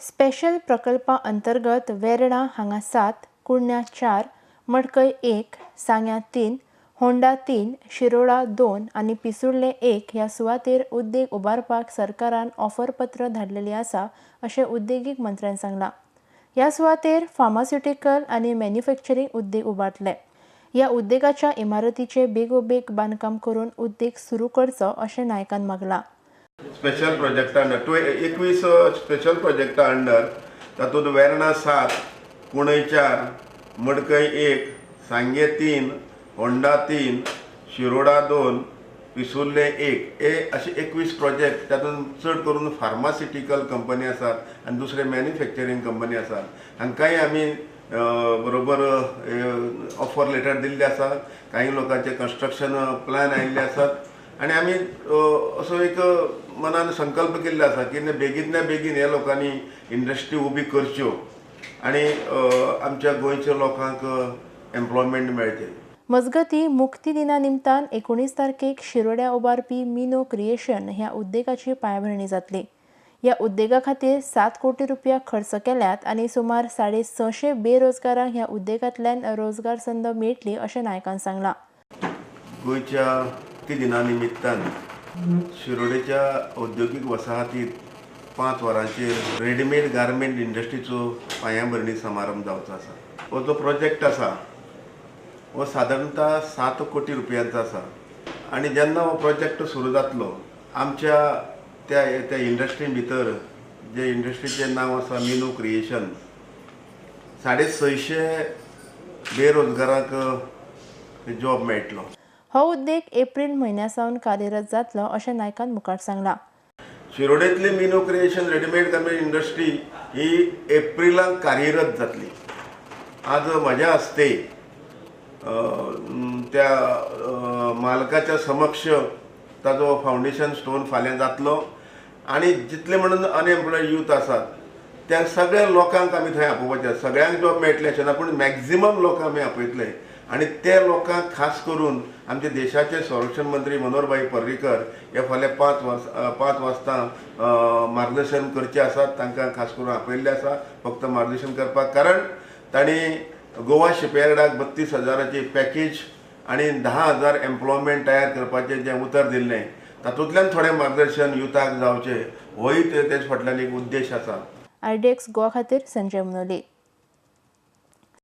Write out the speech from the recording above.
Special प्रकल्पा अंतर्गत वेर्णा हांगा 7, कुडण्या 4, मडकय 1, सांग्या 3, होंडा 3, शिरोडा 2 आनी पिसुर्ले 1 ह्या सुवातेर उद्देग उबारपाक सरकारान ऑफर पत्र धाडलेली आसा अशें उद्देगीक मंत्र्यान सांगलां. ह्या सुवातेर फार्मास्युटिकल आनी मॅन्युफॅक्चरींग उद्देग उबारतले. ह्या उद्देगाच्या इमारतीचे बेगोबेग बांदकाम करून उद्देग सुरू करचो अशें नायकान मागलां. स्पेशल प्रोजेक्टा अंडर 21 स्पेशल प्रोजेक्टा अंडर तातूंत वेर्णा 7, कुणय 4, मडकय 1, सांगे 3, होंडा 3, शिरोडा 2, पिसुर्ले 1 हे अशे 21 प्रोजेक्ट. तातूंत चड करून फार्मास्युटिकल कंपनी आसात आनी दुसरे मॅन्युफॅक्चरींग कंपनी आसात. हांकांय आमी बरोबर ऑफर लेटर दिल्ले आसा. कांय लोकांचे कन्स्ट्रक्शन प्लॅन आयिल्ले आसात आनी आमी असो एक मनान संकल्प केल्लो आसा की बेगीनल्या बेगीन ह्या लोकांनी इंडस्ट्री उबी करच्यो आनी आमच्या गोंयच्या लोकांक एम्प्लॉयमेंट मेळचें. मजगती मुक्ती दिना निमतान 19 तारखेक शिरोड्या उबारपी मिनो क्रिएशन ह्या उद्देगाची पायाभरणी जातली. ह्या उद्देगा खातीर 7 कोटी रुपया खर्च केल्यात आनी सुमार 650 बेरोजगारांक ह्या उद्देगांतल्यान रोजगार संद मेळटली अशें नायकान सांगलां. गोंयच्या मुक्ती दिना निमित्तान शिरोडेच्या औद्योगीक वसाहतीत 5 वरांचेर रेडीमेड गार्मेंट इंडस्ट्रीचो पायाभरणी समारंभ जावचो आसा. हो जो प्रोजेक्ट आसा हो सादारणतः 7 कोटी रुपयांचो आसा आनी जेन्ना हो प्रोजेक्ट सुरू जातलो आमच्या त्या त्या इंडस्ट्री भितर जे इंडस्ट्रीचें नांव आसा मिनो क्रिएशन 650 बेरोजगारांक जॉब मेळटलो. हो उद्देग एप्रिल म्हयन्या सावन कार्यरत जातलो अशें नायकान मुखार सांगलां. शिरोडेंतली Mino creation readymade garment industry ही एप्रिलाक कार्यरत जातली. आज म्हज्या हस्ते त्या मालकाच्या समक्ष ताजो फावंडेशन स्टोन फाल्यां जातलो आनी जितले म्हणून अनएम्प्लॉयड यूथ आसात त्या सगळ्या लोकांक आमी थंय आपोवपाचे. सगळ्यांक जॉब मेळटले अशें ना, पूण मॅक्झिमम लोकांक आमी आपयतले आनी ते लोकांक खास करून आमच्या देशाचे संरक्षण मंत्री मनोहरभाई पर्रीकर हे फाल्यां 5 वाजता मार्गदर्शन करचे आसात. तांकां खास करून आपयल्ले आसा फक्त मार्गदर्शन करपाक, कारण तांणी गोवा शिपयार्डाक 32,000 पॅकेज आनी 10,000 एम्प्लॉयमेंट तयार करपाचें जें उतर दिल्लें तातूंतल्यान थोडें मार्गदर्शन युथाक जावचें होय तेच फाटल्यान एक उद्देश आसा. आरडीएक्स गोवा खातीर संजय मुनोली.